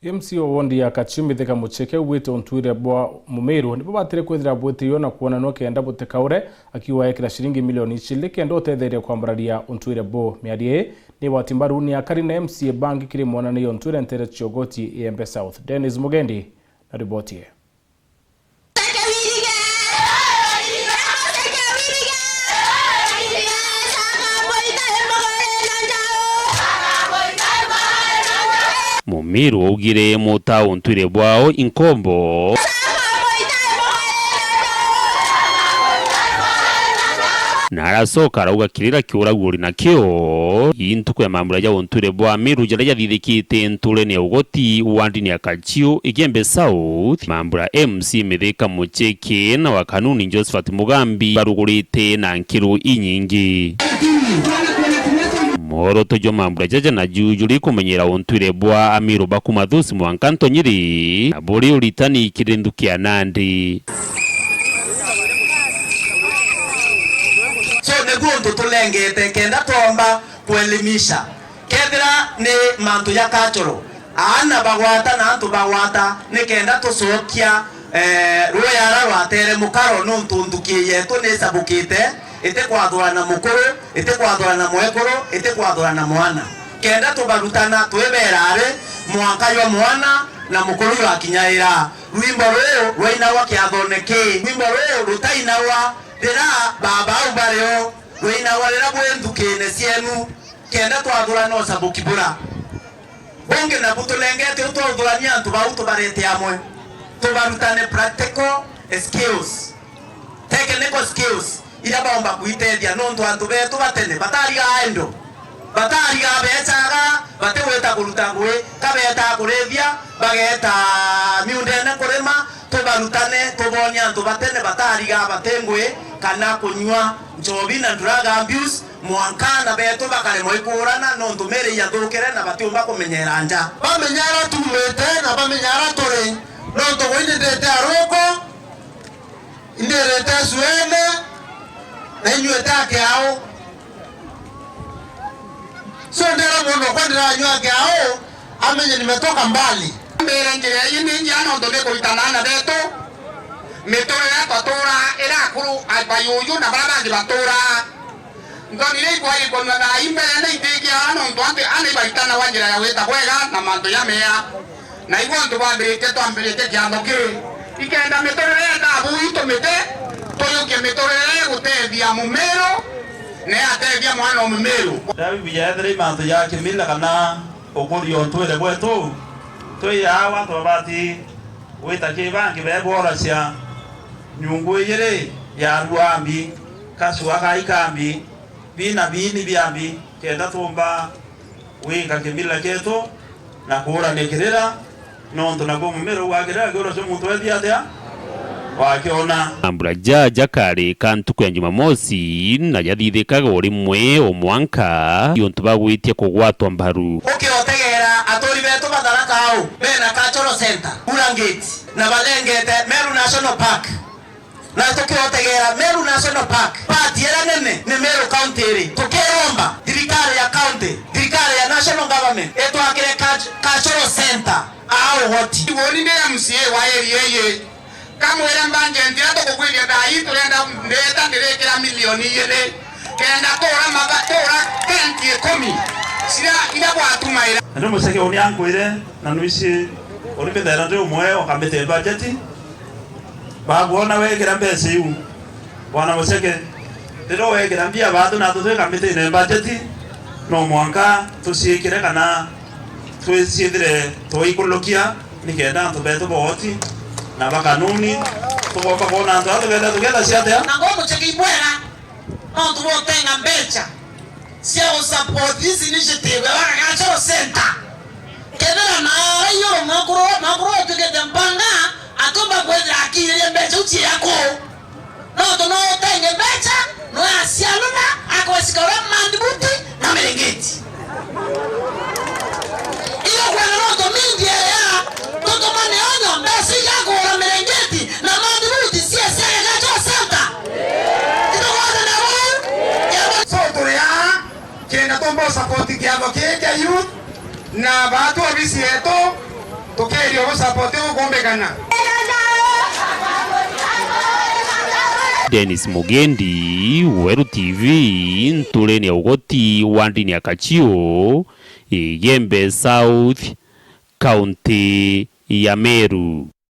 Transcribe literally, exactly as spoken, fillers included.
M C A wa wondi ya Kachiu Mithika Mucheke augite untwire bwa Mumiru nibubatire kwithira bwitirio na kwonanua kenda butikaure, akiuga ekira ciringi milioni icili kenda utetheria kwambararia untwire bu. Miario ii ni igwati mbaru ni akari na M C A bangi kiri mwonanio untwire ntere cia ugoti Igembe South. Dennis Mugendi na riboti ii. Mumiru augire muta untwire bwao inkombo. Na aracoka arauga kirira kiuragua uri nakio, ii ntuku ya mambura ja untwire bwa Miru jaria jathithikite nturene ya ugoti wandini ya Kachiu, Igembe South, mambura M C Mithika Mucheke na wa Kanuni Josephat Mugambi barugurite na nkiru inyingi. Mworoto jwa mambura jaja naju juri kumenyera untwire bwa Amiru ba kuma Thusi mwanka Ntonyiri, na buri uritani kiri nthuki ya Nandi. So, niguo untu tulengete kenda twomba kuelimisha. Kethira ni mantu ja cultural, aana bagwata na antu bagwata, ni kenda tucokia, eh, ruuya ara rwatere mukaro, nontu nthuki yetu ni icabukite, itikwathurana mukuru, itikwathurana mwekuru, itikwathurana mwana. Kenda tubarutana twibera ari mwanka jwa mwana na mukuru jwakinyaira. Rwimbo ruu rwainagwa kiathone kii. Rwimbo ruu rutainagwa riria baba au bari o, rwainagwa riria bwi nthukine cienu, kenda twathurana ucabuki bura. Bungi nabu tunengete u twathurania antu bau tubarete amwe, tubarutane practical skills, technical skills, iria baumba kwitethia, nontu antu betu ba tene batarigaa indo, batarigaa becaga, batigwita kuruta ngui, ka betaa kurithia, bageta miundene kurima. Tubarutane, tubonie antu ba tene batarigaa bati ngui kana kunyua nchobi na drug abuse, mwanka ana betu bakaremwa ikuurana nontu miri ijathukire na batiumba kumenyera nja. Bamenya ara tuumite na bamenya ara turi, nontu gui ni ndite aruko, indirite cuene, na inyuite akiao. So, ndira mundu okwa ndiranyua akiao, amenye nimetoka mbali. Mbere njira ii ni njia nontu ni kuritana ana betu miturire twaturaa, ira akuru, a-, bayuyu na baria bangi baturaa. Nthoni iria ikwai ikonua thaa ii mbere na itikiara nontu antu ana ibaitanagwa njira ya gwita bwega na mantu jamea. Na igwe antu bambiritie, twambiritie kiatho kii, ikenda miturire ya thabu itumite tuyukie miturire ya gutethia Mumiru na yatethia mwana wa Mumiru. Riria Biblia yethira i mantu ja kimila kana ukuria untwire bwetu, twi aa antu babati gwita ki bangi beebworacia nyungu ijiri ya ruambi, kacua kai kambi, bina biini biambi, kenda tuumba gwika kimila kietu na kuurania kirira, nontu nakuo mumira uu wa kirira kiurwa cio muntu weethia atia? Wakiona. Mambura ja jakarika ntuku ya Jumamosi na jathithikaga o rimwe o mwanka, niuntu bagwitia kugwatwa mbaru. Ukiotegeera aturi betu ba Tharaka au bena cultural centre, Ura Gate, na barengete Meru National Park. Na tukiotegeera Meru National Park, part iria nene ni Meru County iri. Tukiromba thirikari ya county, thirikari ya national government itwakire cult-, cultural centre aa ugoti. Iguni ndi M C A wa area iyi. Kamwire mbanjenti iria tugukwiria thaa ii turenda, ndireta ndirikira milioni ijiri. Kenda tuura maba-, tuura tenti ikumi ciria, iria gwatumaira. Na ndi muceke uni ankwire, na nwisi uri mbithera ndi umwe wa kamiti ya bajeti. Bakwona wekira mbeca iu, bwana Muceke, riria wekira mbia baatu na tutwika mitine bajeti, no mwanka tuciikire kana twiciithire twaikulukia, nikenda antu betu booti na ba Kanuni, tugomba kwona antu aa tugenda, tugenda ciatia? Na ngo Muceke ibwega, nontu bwa utenga mbeca cia gu support this initiative ya Wagagacho Center. Kethira na iyo mwakuru, mwakuru utuikite mpanga, atumba kwithira akiiririe mbeca iu ciaku. No tu no utenge mbeca, no acialuna, akwecika uria madbuti na mirengeti. Iyo kwenda no tuminthie ya, tutumane onyo mbeca iria kugura mirengeti na madbuti cia, cia Wagagacho Center. Itugwatana bau? So turi aa, kenda tumba support kiatho kii kia youth, na baatu ofisi yetu, Tukiiria ugusupport gukumbikana. Dennis Mugendi, Weru T V, nturene ya ugoti wa ndini ya Kachiu, Igembe South, kaunti ya Meru.